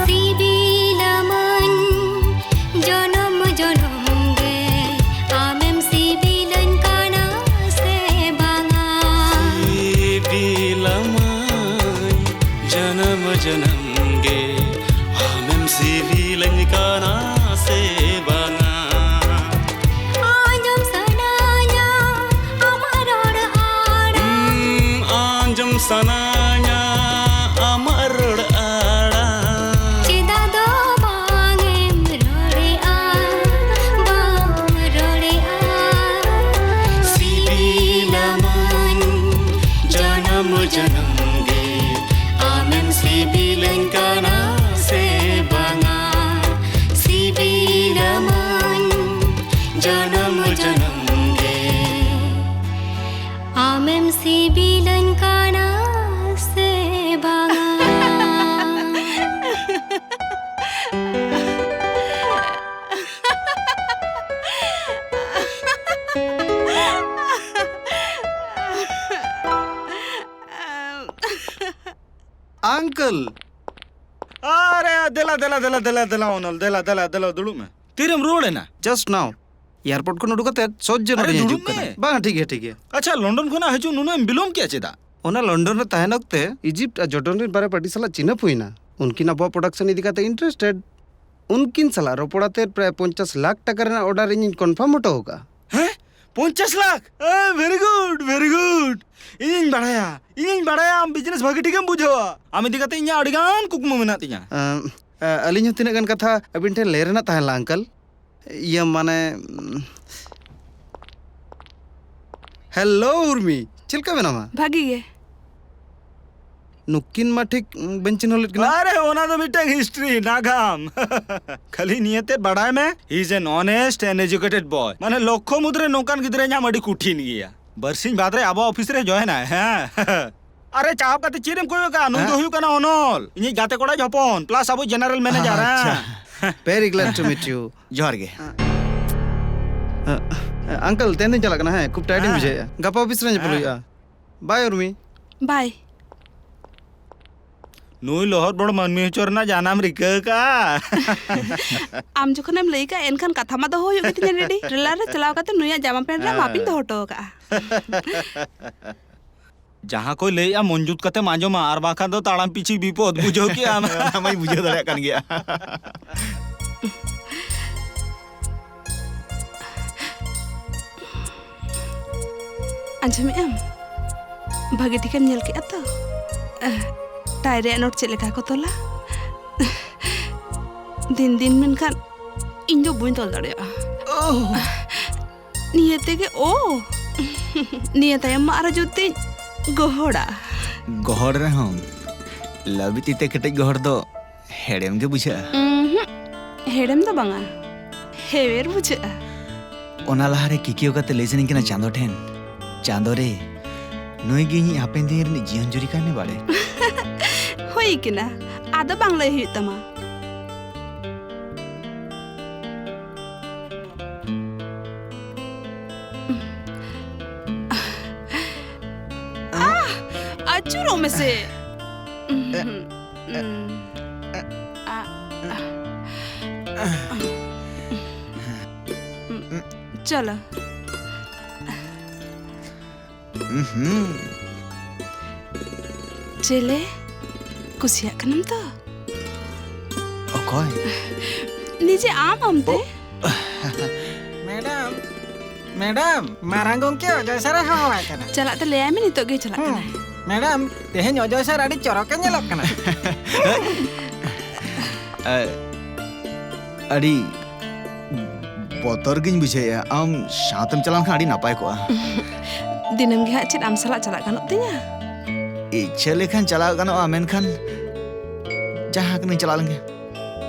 ᱥᱤᱵᱤᱞᱟᱢᱟᱹᱧ ᱡᱚᱱᱚᱢ ᱡᱚᱱᱚᱢ ᱜᱮ, ᱟᱢᱮᱢ ᱥᱤᱵᱤᱞᱟᱹᱧ ᱠᱟᱱᱟ ᱥᱮ ᱵᱟᱝᱟ? ᱥᱤᱵᱤᱞᱟᱢᱟᱹᱧ ᱡᱚᱱᱚᱢ ᱡᱚᱱᱚᱢ ᱜᱮ, ᱟᱢᱮᱢ ᱥᱤᱵᱤᱞᱟᱹᱧ ᱠᱟᱱᱟ ᱥᱮ ᱵᱟᱝᱟ? ᱟᱸᱡᱚᱢ ᱥᱟᱱᱟᱧᱟ ᱟᱢᱟᱜ ᱨᱚᱲ ᱟᱲᱟᱝ᱾ ᱦᱩᱸ, ᱟᱸᱡᱚᱢ ᱥᱟᱱᱟᱧᱟ ᱟᱢᱟᱜ ᱨᱚᱲ ᱟᱲᱟᱝ᱾ ᱪᱮᱫᱟᱜ ᱫᱚ ᱵᱟᱝ ᱮᱢ ᱨᱚᱲᱮᱜᱼᱟ, ᱵᱟᱢ ᱨᱚᱲᱮᱜᱼᱟ? ᱥᱤᱵᱤᱞᱟᱢᱟᱹᱧ ᱡᱚᱱᱚᱢ ᱡᱚᱱᱚᱢ ᱜᱮ, ᱟᱢᱮᱢ ᱥᱤᱵᱤᱞᱟᱹᱧ ᱠᱟᱱᱟ ᱥᱮ ᱵᱟᱝᱟ? ᱥᱤᱵᱤᱞᱟᱢᱟᱹᱧ ᱡᱚᱱᱚᱢ ᱡᱚᱱᱚᱢ ᱜᱮ, ᱟᱢᱮᱢ ᱥᱤᱵᱤᱞᱟᱹᱧ ᱠᱟᱱᱟ ᱥᱮ ᱵᱟᱝᱟ? ᱟᱝᱠᱮᱞ! ᱟᱨᱮ, ᱫᱮᱞᱟ, ᱫᱮᱞᱟ, ᱫᱮᱞᱟ, ᱫᱮᱞᱟ, ᱫᱮᱞᱟ, ᱚᱱᱚᱞ, ᱫᱮᱞᱟ, ᱫᱮᱞᱟ, ᱫᱮᱞᱟ, ᱫᱩᱲᱩᱵ ᱢᱮ᱾ ᱛᱤᱨᱮᱢ ᱨᱩᱣᱟᱹᱲ ᱮᱱᱟ? Just now. ᱮᱭᱟᱨᱯᱳᱨᱴ ᱠᱷᱚᱱ ᱩᱰᱩᱠ ᱠᱟᱛᱮ ᱥᱚᱡᱽᱡᱮ ᱟᱨᱮ, ᱱᱚᱰᱮᱧ ᱫᱩᱲᱩᱵ ᱦᱤᱡᱩᱜ ᱠᱟᱱᱟ᱾ ᱢᱮ᱾ ᱵᱟᱝ, ᱴᱷᱤᱠ ᱜᱮᱭᱟ, ᱴᱷᱤᱠ ᱜᱮᱭᱟ᱾ ᱟᱪᱪᱷᱟ, ᱞᱚᱱᱰᱚᱱ ᱠᱷᱚᱱᱟᱜ ᱦᱤᱡᱩᱜ ᱱᱩᱱᱟᱹᱜ ᱮᱢ ᱵᱤᱞᱚᱢ ᱠᱮᱜᱼᱟ ᱪᱮᱫᱟᱜ? ᱚᱱᱟ ᱞᱚᱱᱰᱚᱱ ᱨᱮ ᱛᱟᱦᱮᱱ ᱚᱠᱛᱮ ᱤᱡᱤᱯᱴ ᱟᱨ ᱡᱚᱨᱰᱚᱱ ᱨᱮᱱ ᱵᱟᱨᱭᱟ ᱯᱟᱨᱴᱤ ᱥᱟᱞᱟᱜ ᱪᱤᱱᱦᱟᱹᱯ ᱦᱩᱭᱱᱟ᱾ ᱩᱱᱠᱤᱱ ᱟᱵᱚᱣᱟᱜ ᱯᱨᱚᱰᱟᱠᱥᱚᱱ ᱤᱫᱤ ᱠᱟᱛᱮ ᱤᱱᱴᱟᱨᱮᱥᱴᱮᱰ᱾ ᱩᱱᱠᱤᱱ ᱥᱟᱞᱟᱜ ᱨᱚᱯᱚᱲ ᱟᱛᱮ ᱯᱨᱟᱭ ᱯᱚᱧᱪᱟᱥ ᱞᱟᱠᱷ ᱴᱟᱠᱟ ᱨᱮᱱᱟᱜ ᱚᱨᱰᱟᱨ ᱤᱧᱤᱧ ᱠᱚᱱᱯᱷᱟᱨᱢ ᱦᱚᱴᱚ ᱟᱠᱟᱫᱼᱟ᱾ ᱦᱮᱸ? ᱯᱚᱧᱪᱟᱥ ᱞᱟᱠᱷ? ᱮ, very good, very good. ᱤᱧᱤᱧ ᱵᱟᱲᱟᱭᱟ, ᱤᱧᱤᱧ ᱵᱟᱲᱟᱭᱟ ᱟᱢ ᱵᱤᱡᱽᱱᱮᱥ ᱵᱷᱟᱹᱜᱤ ᱴᱷᱤᱠᱮᱢ ᱵᱩᱡᱷᱟᱹᱣᱟ᱾ ᱟᱢ ᱤᱫᱤ ᱠᱟᱛᱮ ᱤᱧᱟᱹᱜ ᱟᱹᱰᱤ ᱜᱟᱱ ᱠᱩᱠᱢᱩ ᱢᱮᱱᱟᱜ ᱛᱤᱧᱟ᱾ ᱟᱢ, ᱟ, ᱟᱹᱞᱤᱧ ᱦᱚᱸ ᱛᱤᱱᱟᱹᱜ ᱜᱟᱱ ᱠᱟᱛᱷᱟ ᱟᱹᱵᱤᱱ ᱴᱷᱮᱱ ᱞᱟᱹᱭ ᱨᱮᱱᱟᱜ ᱛᱟᱦᱮᱸ ᱞᱮᱱᱟ, ᱟᱝᱠᱮᱞ᱾ ᱤᱭᱟᱹ, ᱢᱟᱱᱮ, ᱩᱢ, ᱦᱮᱞᱳ ᱩᱨᱢᱤ, ᱪᱮᱫ ᱞᱮᱠᱟ ᱢᱮᱱᱟᱢᱟ? ᱵᱷᱟᱹᱜᱤ ᱜᱮ᱾ ᱱᱩᱠᱤᱱ ᱢᱟ ᱴᱷᱤᱠ, ᱩᱢ, ᱵᱟᱹᱧ ᱪᱤᱱᱦᱟᱹᱣ ᱞᱮᱫ ᱠᱤᱱᱟ᱾ ᱟᱨᱮ, ᱚᱱᱟ ᱫᱚ ᱢᱤᱫᱴᱟᱝ ᱦᱤᱥᱴᱨᱤ, ᱱᱟᱜᱟᱢ᱾ ᱠᱷᱟᱹᱞᱤ ᱱᱤᱭᱟᱹ ᱛᱮᱫ ᱵᱟᱲᱟᱭ ᱢᱮ, he is an honest and educated boy. ᱢᱟᱱᱮ, ᱞᱚᱠᱠᱷᱚ ᱢᱩᱫᱽᱨᱮ ᱱᱚᱝᱠᱟᱱ ᱜᱤᱫᱽᱨᱟᱹ ᱧᱟᱢ ᱟᱹᱰᱤ ᱠᱚᱴᱷᱤᱱ ᱜᱮᱭᱟ᱾ ᱵᱟᱨᱥᱤᱧ ᱵᱟᱫᱽ ᱨᱮ ᱟᱵᱚ ᱚᱯᱷᱤᱥ ᱨᱮ ᱡᱚᱭᱮᱱᱟᱭ, ᱦᱮᱸ᱾ ᱟᱨᱮ, ᱪᱟᱯ ᱠᱟᱛᱮ ᱪᱮᱫ ᱮᱢ ᱠᱚᱭᱚᱜ ᱠᱟᱜᱼᱟ? ᱱᱩᱭ ᱫᱚ ᱦᱮᱸ? ᱦᱩᱭᱩᱜ ᱠᱟᱱᱟ ᱚᱱᱚᱞ, ᱤᱧᱤᱡ ᱜᱟᱛᱮ ᱠᱚᱲᱟᱭ ᱦᱚᱯᱚᱱ, ᱯᱞᱟᱥ ᱟᱵᱚ ᱡᱮᱱᱟᱨᱮᱞ ᱢᱮᱱᱮᱡᱟᱨ, ᱦᱮᱸ᱾ ᱟᱪᱪᱷᱟ᱾ Very glad to meet you. ᱡᱚᱦᱟᱨ ᱜᱮ᱾ ᱟᱝᱠᱮᱞ, ᱛᱮᱦᱮᱧ ᱫᱚᱧ ᱪᱟᱞᱟᱜ ᱠᱟᱱᱟ, ᱦᱮᱸ, ᱠᱷᱩᱵ ᱴᱟᱭᱟᱨᱰ ᱤᱧ ᱦᱮᱸ᱾ ᱵᱩᱡᱷᱟᱹᱣᱮᱫᱼᱟ᱾ ᱜᱟᱯᱟ ᱚᱯᱷᱤᱥ ᱨᱮ ᱧᱮᱯᱮᱞ ᱦᱮᱸ᱾ ᱦᱩᱭᱩᱜᱼᱟ᱾ ᱵᱟᱭ ᱩᱨᱢᱤ᱾ ᱵᱟᱭ᱾ ᱱᱩᱭ ᱞᱚᱦᱚᱫ ᱵᱚᱲ ᱢᱟᱹᱱᱢᱤ ᱦᱚᱪᱚ ᱨᱮᱱᱟᱜ ᱡᱟᱦᱟᱱᱟᱜ ᱮᱢ ᱨᱤᱠᱟᱹ ᱟᱠᱟᱜᱼᱟ? ᱟᱢ ᱡᱚᱠᱷᱚᱱᱮᱢ ᱞᱟᱹᱭ ᱠᱟᱜᱼᱟ, ᱮᱱᱠᱷᱟᱱ ᱠᱟᱛᱷᱟ ᱢᱟ ᱫᱚᱦᱚ ᱦᱩᱭᱩᱜ ᱜᱮ ᱛᱤᱧᱟ, ᱰᱮᱰᱤ᱾ ᱴᱨᱮᱞᱟᱨ ᱨᱮ ᱪᱟᱞᱟᱣ ᱠᱟᱛᱮ ᱱᱩᱭᱟᱜ ᱡᱟᱢᱟ ᱯᱮᱱᱴ ᱨᱮ ᱦᱮᱸ᱾ ᱢᱟᱯᱤᱧ ᱫᱚᱦᱚ ᱦᱚᱴᱚ ᱟᱠᱟᱜᱼᱟ᱾ ᱡᱟᱦᱟᱸ ᱠᱚᱭ ᱞᱟᱹᱭᱮᱜᱼᱟ, ᱢᱚᱱ ᱡᱩᱛ ᱠᱟᱛᱮᱢ ᱟᱸᱡᱚᱢᱟ, ᱟᱨ ᱵᱟᱝᱠᱷᱟᱱ ᱫᱚ ᱛᱟᱲᱟᱢ ᱯᱤᱪᱷᱤ ᱵᱤᱯᱚᱫ, ᱵᱩᱡᱷᱟᱹᱣ ᱠᱮᱜᱼᱟᱢ᱾ ᱚᱱᱟ ᱢᱟᱧ ᱵᱩᱡᱷᱟᱹᱣ ᱫᱟᱲᱮᱭᱟᱜ ᱠᱟᱱ ᱜᱮᱭᱟ᱾ ᱟᱸᱡᱚᱢᱮᱜᱼᱟᱢ? ᱵᱷᱟᱜᱮ ᱴᱷᱤᱠᱮᱢ ᱧᱮᱞ ᱠᱮᱜᱼᱟ ᱛᱚ? ᱟᱦ, ᱴᱟᱭ ᱨᱮᱭᱟᱜ ᱱᱳᱴ ᱪᱮᱫ ᱞᱮᱠᱟ ᱠᱚ ᱛᱚᱞᱟ? ᱫᱤᱱ ᱫᱤᱱ ᱢᱮᱱᱠᱷᱟᱱ ᱤᱧ ᱫᱚ ᱵᱟᱹᱧ ᱛᱚᱞ ᱫᱟᱲᱮᱭᱟᱜᱼᱟ᱾ ᱳᱦ! ᱱᱤᱭᱟᱹ ᱛᱮᱜᱮ ᱳ᱾ ᱱᱤᱭᱟᱹ ᱛᱟᱭᱚᱢ ᱢᱟ ᱟᱨᱚ ᱡᱩᱛᱤᱧ ᱜᱚᱦᱚᱲᱟ᱾ ᱜᱚᱦᱚᱲ ᱨᱮᱦᱚᱸ ᱞᱟᱹᱵᱤᱫ ᱛᱤ ᱛᱮ ᱠᱮᱴᱮᱡ ᱜᱚᱦᱚᱲ ᱫᱚ ᱦᱮᱲᱮᱢ ᱜᱮ ᱵᱩᱡᱷᱟᱹᱜᱼᱟ᱾ ᱩᱸᱦᱩᱸ, ᱦᱮᱲᱮᱢ ᱫᱚ ᱵᱟᱝᱟ, ᱦᱮᱣᱮᱨ ᱵᱩᱡᱷᱟᱹᱜᱼᱟ᱾ ᱚᱱᱟ ᱞᱟᱦᱟᱨᱮ ᱠᱤᱠᱤᱭᱟᱹ ᱠᱟᱛᱮ ᱞᱟᱹᱭ ᱥᱟᱱᱟᱧ ᱠᱟᱱᱟ ᱪᱟᱸᱫᱚ ᱴᱷᱮᱱ, ᱪᱟᱸᱫᱚ ᱨᱮ, ᱱᱩᱭ ᱜᱮ ᱤᱧᱤᱡ ᱦᱟᱯᱮᱱ ᱫᱤᱱ ᱨᱤᱱᱤᱡ ᱡᱤᱭᱚᱱ ᱡᱩᱨᱤ ᱠᱟᱭ ᱢᱮ ᱵᱟᱲᱮ᱾ ᱦᱩᱭ ᱠᱟᱱᱟ, ᱟᱫᱚ ᱵᱟᱝ ᱞᱟᱹᱭ ᱦᱩᱭᱩᱜ ᱛᱟᱢᱟ᱾ ᱟᱦ! ᱟᱹᱪᱩᱨᱚᱜ ᱢᱮᱥᱮ᱾ ᱩᱸ, ᱟ, ᱟ᱾ ᱪᱚᱞᱚ᱾ ᱩᱸᱦᱩᱸ᱾ ᱪᱮᱞᱮ, ᱠᱩᱥᱤᱭᱟᱜ ᱠᱟᱱᱟᱢ ᱛᱚ? ᱚᱠᱚᱭ? ᱱᱤᱡᱮ ᱟᱢ ᱟᱢᱛᱮ᱾ ᱚ᱾ ᱢᱮᱰᱟᱢ, ᱢᱮᱰᱟᱢ, ᱢᱟᱨᱟᱝ ᱜᱚᱢᱠᱮ ᱚᱡᱚᱭ ᱥᱟᱨᱮ ᱦᱚᱦᱚᱣᱟᱭ ᱠᱟᱱᱟ᱾ ᱪᱟᱞᱟᱜ ᱛᱮ ᱞᱟᱹᱭᱟᱭ ᱢᱮ, ᱱᱤᱛᱚᱜ ᱜᱮᱭ ᱪᱟᱞᱟᱜ ᱦᱩᱸ᱾ ᱠᱟᱱᱟᱭ᱾ ᱢᱮᱰᱟᱢ, ᱛᱮᱦᱮᱧ ᱚᱡᱚᱭ ᱥᱟᱨ ᱟᱹᱰᱤ ᱪᱚᱨᱚᱠᱮ ᱧᱮᱞᱚᱜ ᱠᱟᱱᱟ᱾ ᱟ-, ᱟᱹᱰᱤ ᱵᱚᱛᱚᱨ ᱜᱤᱧ ᱵᱩᱡᱷᱟᱹᱣᱮᱫᱼᱟ᱾ ᱟᱢ ᱥᱟᱶᱛᱮᱢ ᱪᱟᱞᱟᱣ ᱞᱮᱱᱠᱷᱟᱱ ᱟᱹᱰᱤ ᱱᱟᱯᱟᱭ ᱠᱚᱜᱼᱟ᱾ ᱫᱤᱱᱟᱹᱢ ᱜᱮ ᱦᱟᱸᱜ ᱪᱮᱫ ᱟᱢ ᱥᱟᱞᱟᱜ ᱪᱟᱞᱟᱜ ᱜᱟᱱᱚᱜ ᱛᱤᱧᱟ? ᱤᱪᱪᱷᱟᱹ ᱞᱮᱠᱷᱟᱱ ᱪᱟᱞᱟᱣ ᱜᱟᱱᱚᱜᱼᱟ, ᱢᱮᱱᱠᱷᱟᱱ ᱡᱟᱦᱟᱸ ᱠᱟᱹᱱᱟᱹᱧ ᱪᱟᱞᱟᱣ ᱞᱮᱱᱜᱮ᱾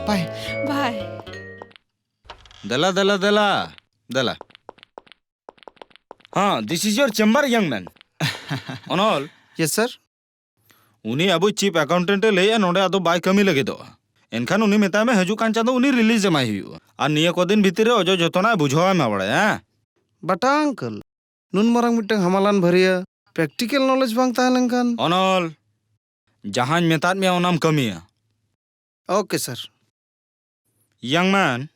ᱵᱟᱭ᱾ ᱵᱟᱭ᱾ ᱫᱮᱞᱟ, ᱫᱮᱞᱟ, ᱫᱮᱞᱟ, ᱫᱮᱞᱟ᱾ ᱦᱮᱸ, this is your chamber, young man. ᱚᱱᱚᱞ᱾ Yes, sir. ᱩᱱᱤ ᱟᱵᱚ chief accountant ᱮ ᱞᱟᱹᱭᱮᱜᱼᱟ, ᱱᱚᱰᱮ ᱟᱫᱚ ᱵᱟᱭ ᱠᱟᱹᱢᱤ ᱞᱟᱹᱜᱤᱫᱚᱜᱼᱟ᱾ ᱮᱱᱠᱷᱟᱱ ᱩᱱᱤ ᱢᱮᱛᱟᱭ ᱢᱮ, ᱦᱤᱡᱩᱜ ᱠᱟᱱ ᱪᱟᱸᱫᱚ ᱩᱱᱤ release ᱮᱢᱟᱭ ᱦᱩᱭᱩᱜᱼᱟ᱾ ᱟᱨ ᱱᱤᱭᱟᱹ ᱠᱚ ᱫᱤᱱ ᱵᱷᱤᱛᱤᱨ ᱨᱮ ᱚᱡᱚᱭ ᱡᱚᱛᱚᱱᱟᱜ ᱮ ᱵᱩᱡᱷᱟᱹᱣᱟᱭ ᱢᱟ ᱵᱟᱲᱟᱭᱟ, ᱦᱮᱸ? ᱵᱟᱴᱟ uncle, ᱱᱩᱱ ᱢᱟᱨᱟᱝ ᱢᱤᱫᱴᱟᱝ ᱦᱟᱢᱟᱞᱟᱱ ᱵᱷᱟᱹᱨᱭᱟᱹ, practical knowledge ᱵᱟᱝ ᱛᱟᱦᱮᱸ ᱞᱮᱱᱠᱷᱟᱱ? ᱚᱱᱚᱞ, ᱡᱟᱦᱟᱸᱧ ᱢᱮᱛᱟᱫ ᱢᱮᱭᱟ ᱚᱱᱟᱢ ᱠᱟᱹᱢᱤᱭᱟ᱾ ᱳᱠᱮ ᱥᱟᱨ᱾ ᱤᱭᱟᱝ ᱢᱮᱱ,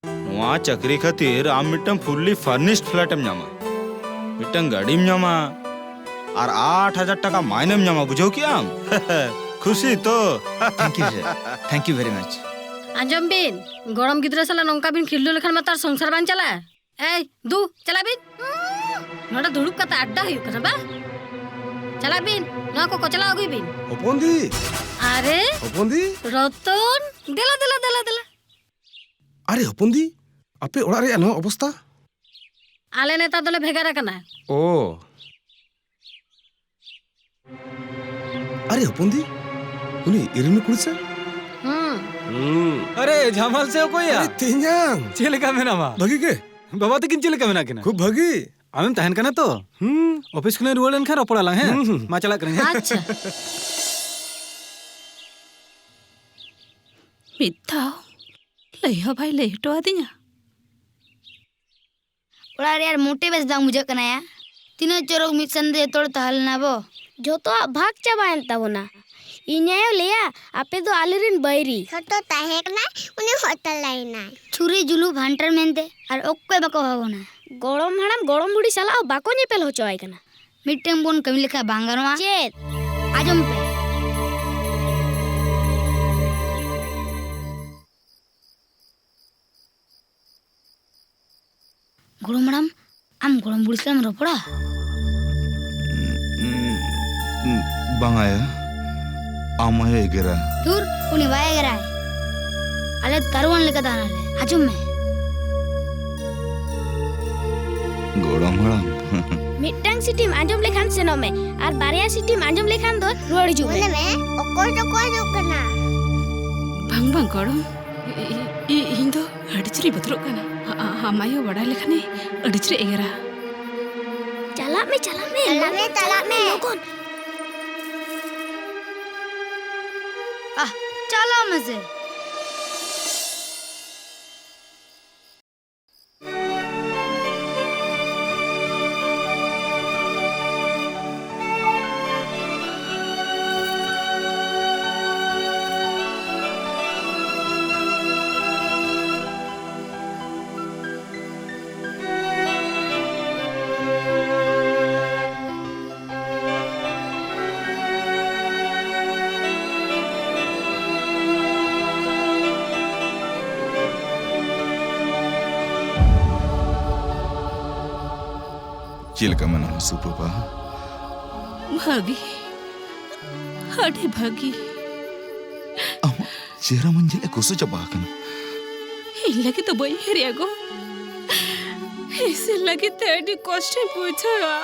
ᱱᱚᱣᱟ ᱪᱟᱹᱠᱨᱤ ᱠᱷᱟᱹᱛᱤᱨ ᱟᱢ ᱢᱤᱫᱴᱟᱝ ᱯᱷᱩᱞᱞᱤ ᱯᱷᱟᱨᱱᱤᱥᱰ ᱯᱷᱞᱮᱴ ᱮᱢ ᱧᱟᱢᱟ, ᱢᱤᱫᱴᱟᱝ ᱜᱟᱹᱰᱤᱢ ᱧᱟᱢᱟ, ᱟᱨ ᱟᱴ ᱦᱟᱡᱟᱨ ᱴᱟᱠᱟ ᱢᱟᱭᱱᱮᱢ ᱧᱟᱢᱟ, ᱵᱩᱡᱷᱟᱹᱣ ᱠᱮᱜ ᱟᱢ? ᱠᱷᱩᱥᱤ ᱛᱚ? Thank you, sir. Thank you very much. ᱟᱸᱡᱚᱢ ᱵᱤᱱ, ᱜᱚᱲᱚᱢ ᱜᱤᱫᱽᱨᱟᱹ ᱥᱟᱞᱟᱜ ᱱᱚᱝᱠᱟ ᱵᱤᱱ ᱠᱷᱤᱞᱰᱩ ᱞᱮᱠᱷᱟᱱ ᱢᱟ ᱛᱚ ᱟᱨ ᱥᱚᱝᱥᱟᱨ ᱵᱟᱝ ᱪᱟᱞᱟᱜᱼᱟ᱾ ᱮᱭ, ᱫᱩ, ᱪᱟᱞᱟᱜ ᱵᱤᱱ᱾ ᱱᱚᱰᱮ ᱫᱩᱲᱩᱵ ᱠᱟᱛᱮ ᱟᱰᱰᱟ ᱦᱩᱭᱩᱜ ᱠᱟᱱᱟ, ᱵᱟᱝ? ᱪᱟᱞᱟᱜ ᱵᱤᱱ, ᱱᱚᱣᱟ ᱠᱚ ᱠᱚᱪᱞᱟᱣ ᱟᱹᱜᱩᱭ ᱵᱤᱱ᱾ ᱦᱚᱯᱚᱱ ᱫᱤ! ᱟᱨᱮ! ᱦᱚᱯᱚᱱ ᱫᱤ! ᱨᱚᱛᱚᱱ! ᱫᱮᱞᱟ, ᱫᱮᱞᱟ, ᱫᱮᱞᱟ, ᱫᱮᱞᱟ᱾ ᱟᱨᱮ ᱦᱚᱯᱚᱱ ᱫᱤ, ᱟᱯᱮ ᱚᱲᱟᱜ ᱨᱮᱭᱟᱜ ᱱᱚᱣᱟ ᱚᱵᱚᱥᱛᱟ? ᱟᱞᱮ ᱱᱮᱛᱟᱨ ᱫᱚᱞᱮ ᱵᱷᱮᱜᱟᱨ ᱟᱠᱟᱱᱟ᱾ ᱚ᱾ ᱟᱨᱮ ᱦᱚᱯᱚᱱ ᱫᱤ, ᱩᱱᱤ ᱤᱨᱤᱞ ᱠᱩᱲᱤ ᱥᱮ? ᱦᱩᱸ᱾ ᱦᱩᱸ᱾ ᱟᱨᱮ ᱡᱷᱟᱢᱟᱞ ᱥᱮ ᱚᱠᱚᱭᱭᱟ? ᱟᱨᱮ ᱛᱮᱧᱟᱝ᱾ ᱪᱮᱫ ᱞᱮᱠᱟ ᱢᱮᱱᱟᱢᱟ? ᱵᱷᱟᱹᱜᱤ ᱜᱮ᱾ ᱵᱟᱵᱟ ᱛᱟᱹᱠᱤᱱ ᱪᱮᱫ ᱞᱮᱠᱟ ᱢᱮᱱᱟᱜ ᱠᱤᱱᱟ? ᱠᱷᱩᱵ ᱵᱷᱟᱹᱜᱤ᱾ ᱟᱢᱮᱢ ᱛᱟᱦᱮᱱ ᱠᱟᱱᱟ ᱛᱚ? ᱦᱩᱸ᱾ ᱚᱯᱷᱤᱥ ᱠᱷᱚᱱᱮᱢ ᱨᱩᱣᱟᱹᱲ ᱞᱮᱱᱠᱷᱟᱱ ᱨᱚᱯᱚᱲ ᱟᱞᱟᱝ, ᱦᱮᱸ? ᱦᱩᱸ, ᱦᱩᱸ᱾ ᱢᱟ ᱪᱟᱞᱟᱜ ᱠᱟᱹᱱᱟᱹᱧ, ᱦᱮᱸ? ᱟᱪᱪᱷᱟ᱾ ᱢᱤᱫ ᱫᱷᱟᱣ ᱞᱟᱹᱭ ᱦᱚᱸ ᱵᱟᱭ ᱞᱟᱹᱭ ᱦᱚᱴᱚ ᱟᱹᱫᱤᱧᱟ᱾ ᱚᱲᱟᱜ ᱨᱮ ᱟᱨ ᱢᱚᱴᱮ ᱵᱮᱥ ᱵᱟᱝ ᱵᱩᱡᱷᱟᱹᱜ ᱠᱟᱱᱟ ᱭᱟ᱾ ᱛᱤᱱᱟᱹᱜ ᱪᱚᱨᱚᱠ ᱢᱤᱫ ᱥᱟᱶᱛᱮ ᱡᱚᱛᱚ ᱦᱚᱲ ᱛᱟᱦᱮᱸ ᱞᱮᱱᱟ ᱵᱚ᱾ ᱡᱷᱚᱛᱚᱣᱟᱜ ᱵᱷᱟᱜᱽ ᱪᱟᱵᱟᱭᱮᱱ ᱛᱟᱵᱚᱱᱟ᱾ ᱤᱧ ᱟᱭᱳ ᱞᱟᱹᱭᱟ, "ᱟᱯᱮ ᱫᱚ ᱟᱞᱮᱨᱮᱱ ᱵᱟᱹᱭᱨᱤ᱾" ᱦᱚᱴᱚ ᱛᱟᱦᱮᱸ ᱠᱟᱱᱟ, ᱩᱱᱤ ᱦᱚᱴᱚ ᱞᱟᱭᱱᱟᱭ᱾ ᱪᱷᱩᱨᱤ ᱡᱩᱞᱩᱯ ᱦᱟᱱᱴᱟᱨ ᱢᱮᱱᱛᱮ ᱟᱨ ᱚᱠᱚᱭ ᱵᱟᱠᱚ ᱦᱚᱦᱚ ᱵᱚᱱᱟ᱾ ᱜᱚᱲᱚᱢ ᱦᱟᱲᱟᱢ ᱜᱚᱲᱚᱢ ᱵᱩᱲᱦᱤ ᱥᱟᱞᱟᱜ ᱦᱚᱸ ᱵᱟᱠᱚ ᱧᱮᱯᱮᱞ ᱦᱚᱪᱚ ᱟᱭ ᱠᱟᱱᱟ᱾ ᱢᱤᱫᱴᱟᱝ ᱵᱚᱱ ᱠᱟᱹᱢᱤ ᱞᱮᱠᱷᱟᱱ ᱵᱟᱝ ᱜᱟᱱᱚᱜᱼᱟ? ᱪᱮᱫ? ᱟᱸᱡᱚᱢ ᱯᱮ᱾ ᱜᱚᱲᱚᱢ ᱦᱟᱲᱟᱢ, ᱟᱢ ᱜᱚᱲᱚᱢ ᱵᱩᱲᱦᱤ ᱥᱟᱞᱟᱜ ᱮᱢ ᱨᱚᱯᱚᱲᱟ? ᱵᱟᱝ ᱟᱭᱳ, ᱟᱢ ᱟᱭᱳ ᱮᱜᱮᱨᱟ᱾ ᱫᱷᱩᱨ, ᱩᱱᱤ ᱵᱟᱭ ᱮᱜᱮᱨᱟᱭ᱾ ᱟᱞᱮ ᱛᱟᱹᱨᱩᱣᱟᱱ ᱞᱮᱠᱟ ᱫᱟᱬᱟᱱᱟᱞᱮ᱾ ᱟᱸᱡᱚᱢ ᱢᱮ᱾ ᱜᱚᱲᱚᱢ ᱦᱟᱲᱟᱢ᱾ ᱢᱤᱫᱴᱟᱝ ᱥᱤᱴᱤᱢ ᱟᱸᱡᱚᱢ ᱞᱮᱠᱷᱟᱱ ᱥᱮᱱᱚᱜ ᱢᱮ, ᱟᱨ ᱵᱟᱨᱭᱟ ᱥᱤᱴᱤᱢ ᱟᱸᱡᱚᱢ ᱞᱮᱠᱷᱟᱱ ᱫᱚ ᱨᱩᱣᱟᱹᱲ ᱦᱤᱡᱩᱜ ᱢᱮ᱾ ᱢᱚᱱᱮ ᱢᱮ, ᱚᱠᱚᱭ ᱪᱚᱠᱚ ᱦᱤᱡᱩᱜ ᱠᱟᱱᱟ᱾ ᱵᱟᱝ, ᱵᱟᱝ, ᱜᱚᱲᱚᱢ᱾ ᱤ-, ᱤ-, ᱤ-, ᱤᱧ ᱫᱚ ᱟᱹᱰᱤ ᱡᱳᱨᱤᱧ ᱵᱚᱛᱚᱨᱚᱜ ᱠᱟᱱᱟ᱾ ᱟ-, ᱟ-, ᱟᱢ ᱟᱭᱳ ᱵᱟᱲᱟᱭ ᱞᱮᱠᱷᱟᱱᱮ ᱟᱹᱰᱤ ᱡᱳᱨᱮ ᱮᱜᱮᱨᱟ᱾ ᱪᱟᱞᱟᱜ ᱢᱮ, ᱪᱟᱞᱟᱜ ᱢᱮ, ᱪᱟᱞᱟᱜ ᱢᱮ, ᱞᱚᱜᱚᱱ, ᱪᱟᱞᱟᱜ ᱪᱟᱞᱟᱜ ᱢᱮ, ᱢᱮ᱾ ᱞᱚᱜᱚᱱ᱾ ᱟᱦ, ᱪᱟᱞᱟᱜ ᱢᱮᱥᱮ᱾ ᱪᱮᱫ ᱞᱮᱠᱟ ᱢᱮᱱᱟᱢᱟ ᱥᱩᱯᱨᱚᱵᱷᱟ? ᱵᱷᱟᱹᱜᱤ, ᱟᱹᱰᱤ ᱵᱷᱟᱹᱜᱤ᱾ ᱟᱢᱟᱜ ᱪᱮᱦᱨᱟ ᱢᱚᱧ ᱧᱮᱞ ᱜᱚᱥᱚ ᱪᱟᱵᱟ ᱟᱠᱟᱱᱟ᱾ ᱤᱧ ᱞᱟᱹᱜᱤᱫ ᱫᱚ ᱵᱟᱹᱧ ᱩᱭᱦᱟᱹᱨᱮᱜᱼᱟ ᱜᱚ᱾ ᱤᱥᱤᱱ ᱞᱟᱹᱜᱤᱫ ᱛᱮ ᱟᱹᱰᱤ ᱠᱚᱥᱴᱚᱧ ᱵᱩᱡᱷᱟᱹᱣᱟ᱾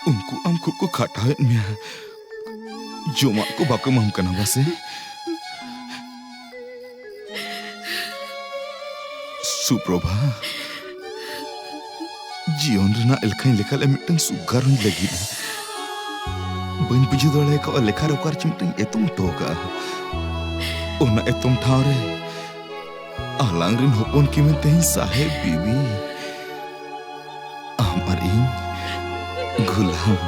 ᱩᱱᱠᱩ ᱟᱢ ᱠᱷᱩᱵ ᱠᱚ ᱠᱷᱟᱴᱟᱣᱮᱫ ᱢᱮᱭᱟ᱾ ᱡᱚᱢᱟᱜ ᱠᱚ ᱵᱟᱠᱚ ᱮᱢᱟᱢ ᱠᱟᱱᱟ ᱵᱟᱥᱮ? ᱥᱩᱯᱨᱚᱵᱷᱟ, ᱡᱤᱭᱚᱱ ᱨᱮᱱᱟᱜ ᱮᱞᱠᱷᱟᱧ ᱞᱮᱠᱷᱟ ᱞᱮ ᱢᱤᱫᱴᱟᱝ ᱥᱩᱜᱟᱨ ᱦᱚᱧ ᱞᱟᱹᱜᱤᱫ᱾ ᱵᱟᱹᱧ ᱵᱩᱡᱷᱟᱹᱣ ᱫᱟᱲᱮ ᱠᱟᱣᱟ ᱞᱮᱠᱷᱟ ᱨᱮ ᱚᱠᱟ ᱨᱮᱪᱚ ᱢᱤᱫᱴᱟᱝ ᱮᱛᱚᱢ ᱦᱚᱴᱚ ᱠᱟᱜᱼᱟ᱾ ᱚᱱᱟ ᱮᱛᱚᱢ ᱴᱷᱟᱶ ᱨᱮ ᱟᱞᱟᱝ ᱨᱮᱱ ᱦᱚᱯᱚᱱ ᱠᱤᱱ ᱢᱮᱱᱛᱮ ᱤᱧ ᱥᱟᱦᱮᱵ ᱵᱤᱵᱤ᱾ ᱟᱢ ᱟᱨ ᱤᱧ ᱜᱩᱞᱟᱢ᱾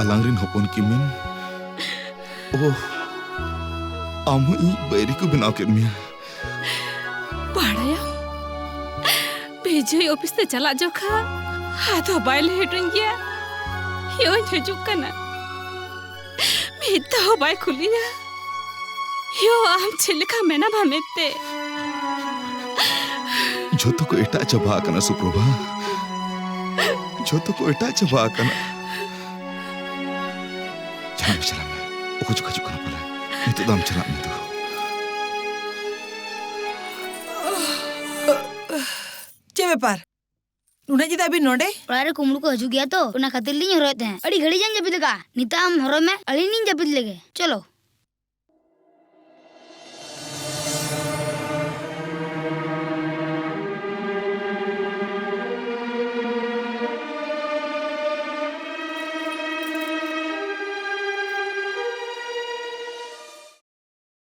ᱟᱞᱟᱝ ᱨᱮᱱ ᱦᱚᱯᱚᱱ ᱠᱤᱢᱤᱱ᱾ ᱳᱦ, ᱟᱢ ᱦᱚᱸ ᱤᱧ ᱵᱟᱹᱭᱨᱤ ᱠᱚ ᱵᱮᱱᱟᱣ ᱠᱮᱫ ᱢᱮᱭᱟ᱾ ᱵᱟᱲᱟᱭᱟᱢ, ᱵᱤᱡᱚᱭ ᱚᱯᱷᱤᱥ ᱛᱮ ᱪᱟᱞᱟᱜ ᱡᱚᱠᱷᱟ ᱟᱫᱚ ᱵᱟᱭ ᱞᱟᱹᱭ ᱦᱚᱴᱚᱧ ᱜᱮᱭᱟ, ᱭᱳᱧ ᱦᱤᱡᱩᱜ ᱠᱟᱱᱟ᱾ ᱢᱤᱫ ᱫᱷᱟᱣ ᱦᱚᱸ ᱵᱟᱭ ᱠᱩᱞᱤᱭᱟ, ᱭᱳ, ᱟᱢ ᱪᱮᱫ ᱞᱮᱠᱟ ᱢᱮᱱᱟᱢᱟ ᱢᱮᱱᱛᱮ᱾ ᱡᱷᱚᱛᱚ ᱠᱚ ᱮᱴᱟᱜ ᱪᱟᱵᱟ ᱟᱠᱟᱱᱟ ᱥᱩᱯᱨᱚᱵᱷᱟ, ᱡᱷᱚᱛᱚ ᱠᱚ ᱮᱴᱟᱜ ᱪᱟᱵᱟ ᱟᱠᱟᱱᱟ᱾ ᱪᱟᱞᱟᱜ ᱢᱮ, ᱪᱟᱞᱟᱜ ᱢᱮ᱾ ᱚᱠᱚᱭ ᱪᱚᱠᱚ ᱦᱤᱡᱩᱜ ᱠᱟᱱᱟ ᱯᱟᱞᱮ᱾ ᱱᱤᱛᱚᱜ ᱫᱚ ᱟᱢ ᱪᱟᱞᱟᱜ ᱢᱮ ᱛᱚ᱾ ᱪᱮᱫ ᱵᱮᱯᱟᱨ? ᱱᱩᱱᱟᱹᱜ ᱧᱤᱫᱟᱹ ᱟᱹᱵᱤᱱ ᱱᱚᱰᱮ? ᱚᱲᱟᱜ ᱨᱮ ᱠᱩᱢᱵᱽᱲᱩ ᱠᱚ ᱦᱤᱡᱩᱜ ᱜᱮᱭᱟ ᱛᱚ, ᱚᱱᱟ ᱠᱷᱟᱹᱛᱤᱨ ᱞᱤᱧ ᱦᱚᱨᱦᱚᱭᱮᱫ ᱛᱟᱦᱮᱸᱫ᱾ ᱟᱹᱰᱤ ᱜᱷᱟᱹᱲᱤᱡ ᱤᱧ ᱡᱟᱹᱯᱤᱫ ᱟᱠᱟᱫᱼᱟ᱾ ᱱᱤᱛᱚᱜ ᱟᱢ ᱦᱚᱨᱦᱚᱭ ᱢᱮ, ᱟᱹᱞᱤᱧ ᱞᱤᱧ ᱡᱟᱹᱯᱤᱫ ᱞᱮᱜᱮ᱾ ᱪᱚᱞᱚ᱾